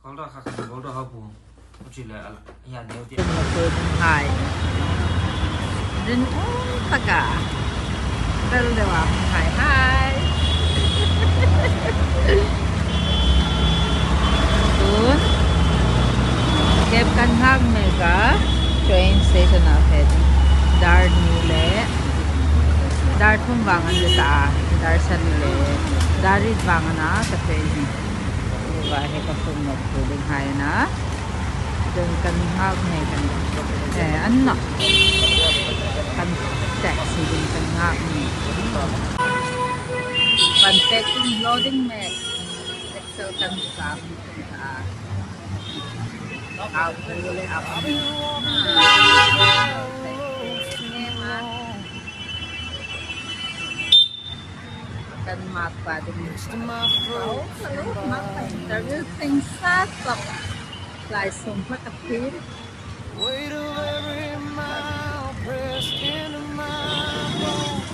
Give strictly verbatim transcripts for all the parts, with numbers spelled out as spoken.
Kal ra kha kan bol ra ha bu. Uchi le al ya neu ti. Hai. Din um taka. Tel de wa hai hai. Tun. Kep kan nghak mek a train station a phet. Dar ni le. Dar thum vang an le ta. Dar sari le. Dar riet vang an a ta phet. Uva he ka sum nok tu ding hai na. Dun kan nghak mek a ni. Eh, an na. Kan taxi dun kan nghak mek. Kan packing loading mek. Excel kan sa. Au, au. Kan mak pa ding. Oh, hello, mak pa interview thing sa sa. Lai sum pa ka pin. Weight of every mile pressed into my bones.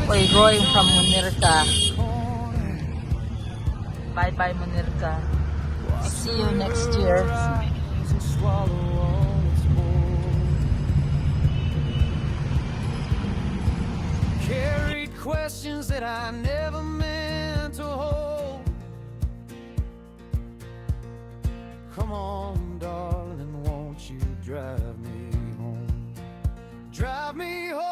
We're going from Munirka. Bye bye, Munirka. See you next year. Carried questions that I never meant to hold. Come on, darling, won't you drive me home? Drive me home,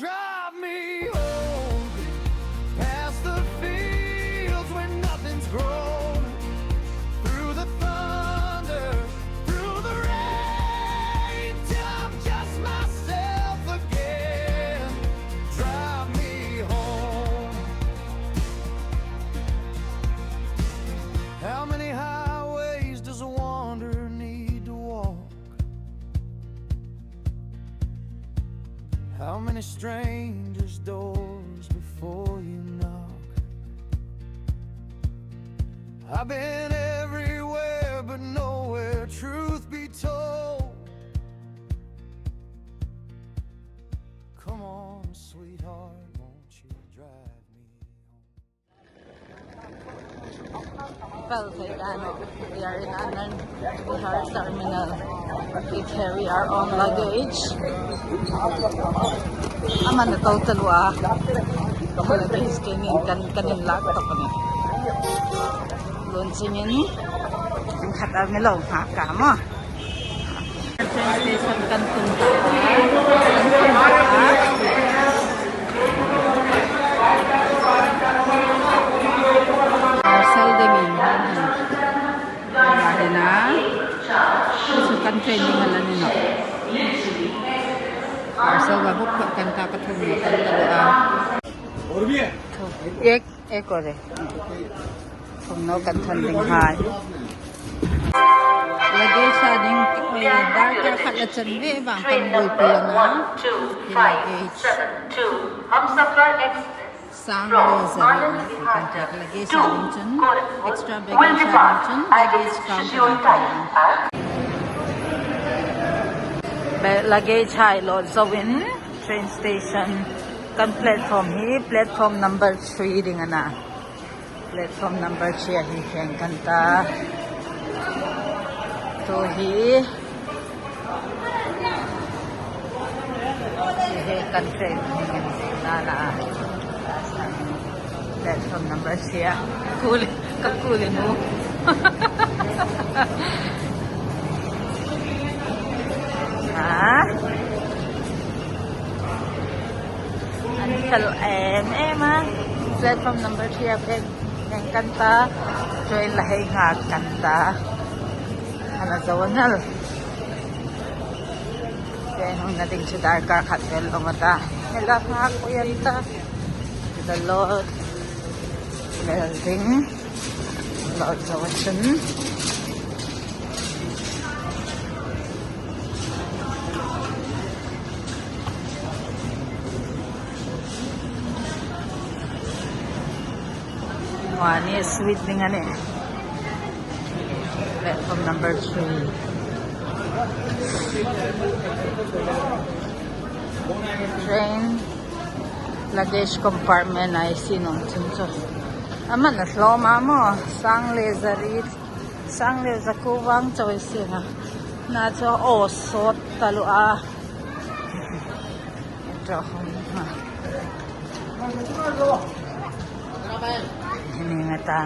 drive me home. Past the fields where nothing's growing. Through the thunder, through the rain, till I'm just myself again. Drive me home. How many highways does a wanderer need to walk? How many strangers' doors before you knock? I've been everywhere, but nowhere, truth be told. Come on, sweetheart, won't you drive me home? Well, they done. We are in Anand Vihar terminal. We carry our own luggage. Ama na total wa. Luggage keini kan, kan inlak tak a nih. Launching in. An khat a mi lo nghak a maw. Train station kan tlung ta. Parcel dingin. Mahina. Chu kan train ding a la ni nawh. Parcel va book kan ta ka thung ni kan ta lo a. Ek, ek ore. Thawmhnaw kan thawn ding hai. Luggage a ding, eh, darkar khat la chan ve vang kan buoipui a na. Luggage. Sang lo zari na kan tak luggage a ding chun, extra baggage a ding chun, luggage counter a ding. Be luggage hai load zo in train station kan platform hi platform number three ding a na. Platform number three a hi thleng kan ta. Tu hi. Hi kan train hi kan na na. Platform number three a. Cool, ka cool nu. Ha? An fel em em a. Platform number three a pek. Heng kan ta, train la hei nghak kan ta. Ana zo nal. Train hung na ding chu darkar khat vel awm a ta. Hei la nghak pui an ta. The load. Vel ding. Load zo a chun. Mani sweet ding a nih. Platform number three. Train luggage compartment ei siem nuom chun chu. A man a hlawm a maw, sang le za riet, sang le za kuo vang chau ei siem a. Na chu aw sawt taluo a. Ṭawng a. Hi ni nga ta.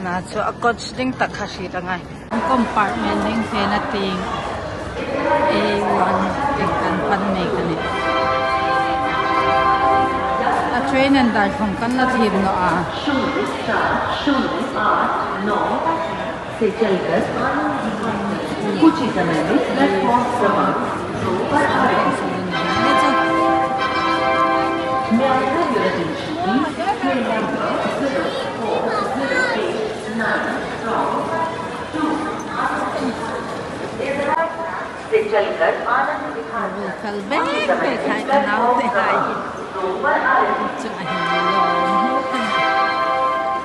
Na chu a coach ding tak kha hriet a ngai. Compartment ding fe na ting. A one ting kan pan nei ka nih. A train an dai khom kan la thiem naw a. शून्य सात शून्य आठ नौ से चलकर आनंद विहार कुछ ही समय में प्लेटफॉर्म क्रमांक दो पर आ रहे हैं। May I have your attention, please? Train number zero four zero eight nine from two Anand विहार से चलकर आनंद विहार तक कुछ ही समय में प्लेटफॉर्म क्रमांक दो पर आ रहे हैं।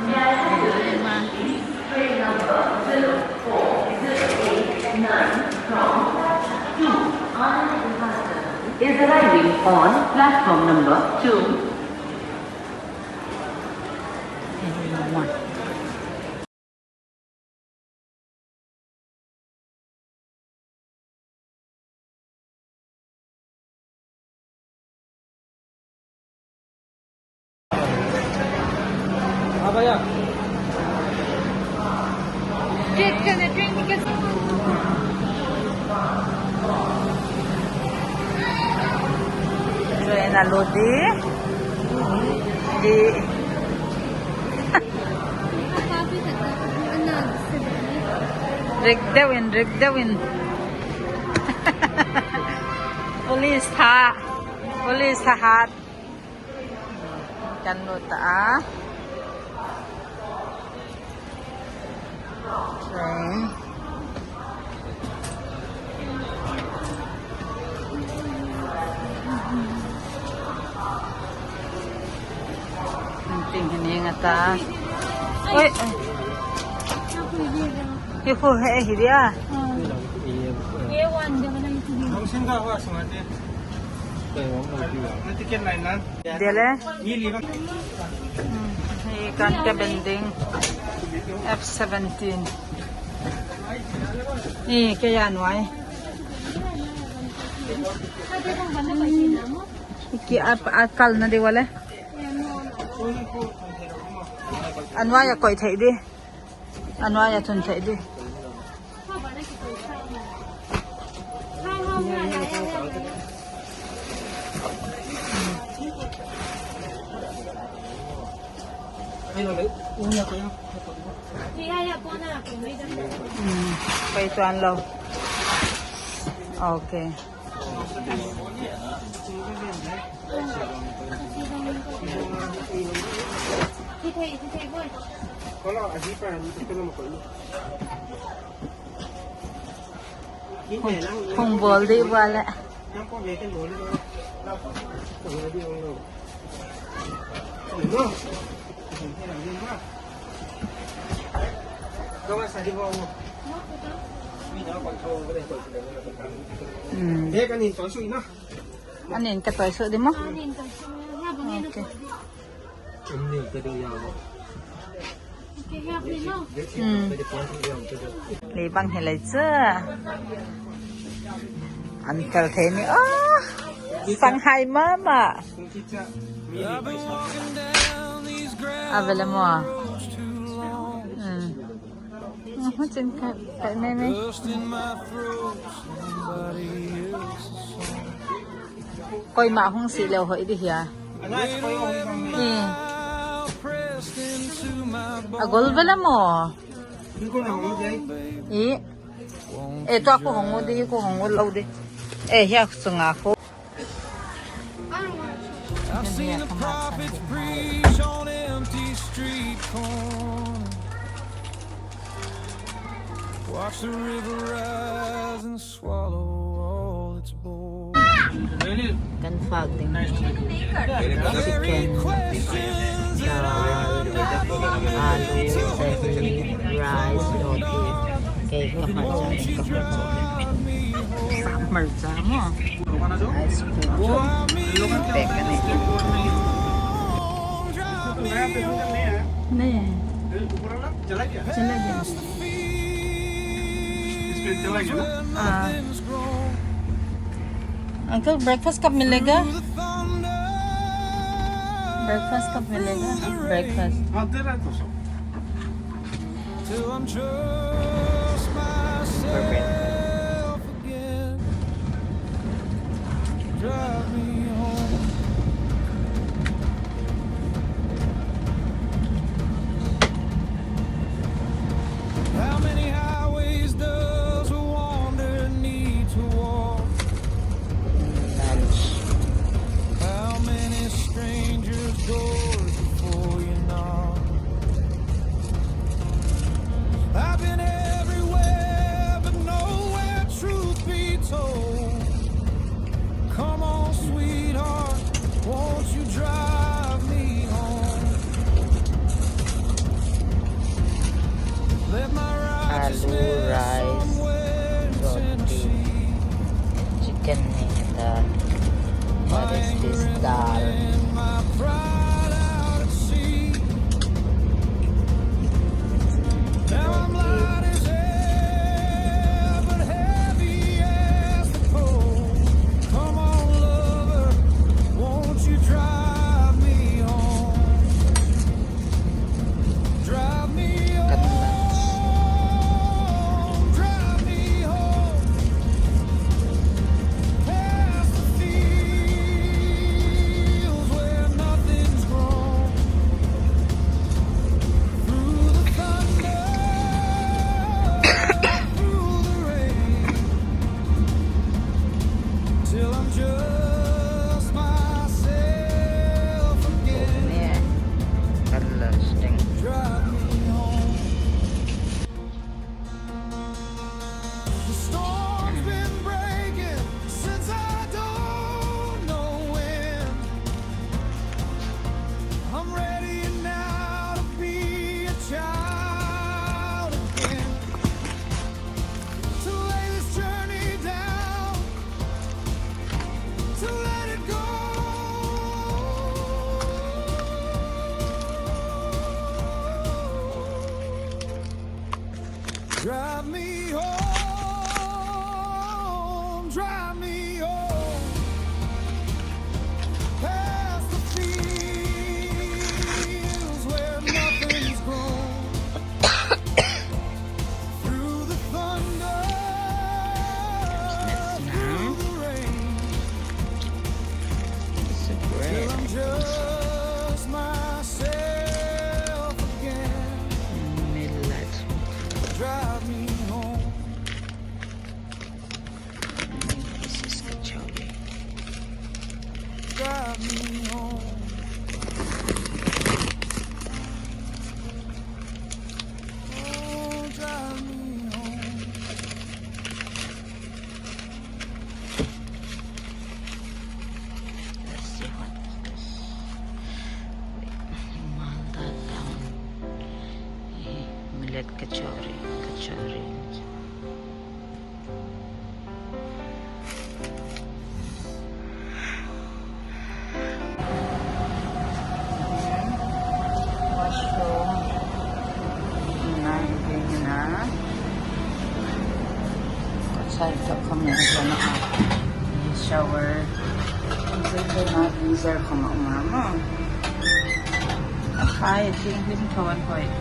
May I have your attention, please? Train number zero four zero eight nine from two Anand Vihar is arriving on platform number two. Train a lut di. Di. Rik deuin, rik deuin. Police tha. Police thahat. Kan lut ta a. Train. An ting hi ni nga ta. Oi. Hi khu he hi dia. Ticket line nan. Dele. Hi kan ke bending. F seventeen. Hi ke ya nuai. Ki a, a kal na de wale. A nuai a koi thei di. A nuai a chun thei di. Hmm, koi chuan lo. Okay. Hung, hung bol di bol le. Hmm. An in ka tawi suh di maw? Okay. Hmm. Lei bang hi lei chu. An kal thei ni. Oh, Shanghai mama. A vele maw. Hmm. Aha, chin ka, ka ne ne. Koima hung si lo hoi di hia. Hmm. A gol vela maw. I. E, tua ko hong di, ko hong lo di. E, hia sunga ko. I've seen a private speech on empty street corner. Watch the river rise and swallow all its bones. Kan fak ding. Chicken. Dal. Alu, dahi, rice, roti. Kei ka hmang chang, ka hmang chang. Sa hmang chang maw. Ice cream. Lung pek ka nei. नहीं है। चला गया। हाँ। Uncle, breakfast कब मिलेगा? ब्रेकफास्ट कब मिलेगा? ब्रेकफास्ट। हाँ, दे रहा है तो सब। Till I'm just myself again. Drive me home. How many highways does a wanderer need to walk? How many strangers' doors before you knock? I've been everywhere, but nowhere, truth be told. Come on, sweetheart, won't you drive me home? Let my righteousness somewhere in Tennessee. Chicken neta. What is this dal? Till I'm just myself again. Drive me home. The storm's been breaking since I don't know when. I'm ready now to be a child again. To lay this journey down, to let it go. Drive me home, drive me home. Past the fields where nothing's grown. Through the thunder, through the rain. Till I'm just myself again. Drive me home. This is kachori. Drive me home. Oh, drive me home. Let's see what is this. Malda town. Millet kachori, kachori. Mushroom. Nine, nine. Outside the community. Shower. Freezer, mama. Hi, I think him to one point.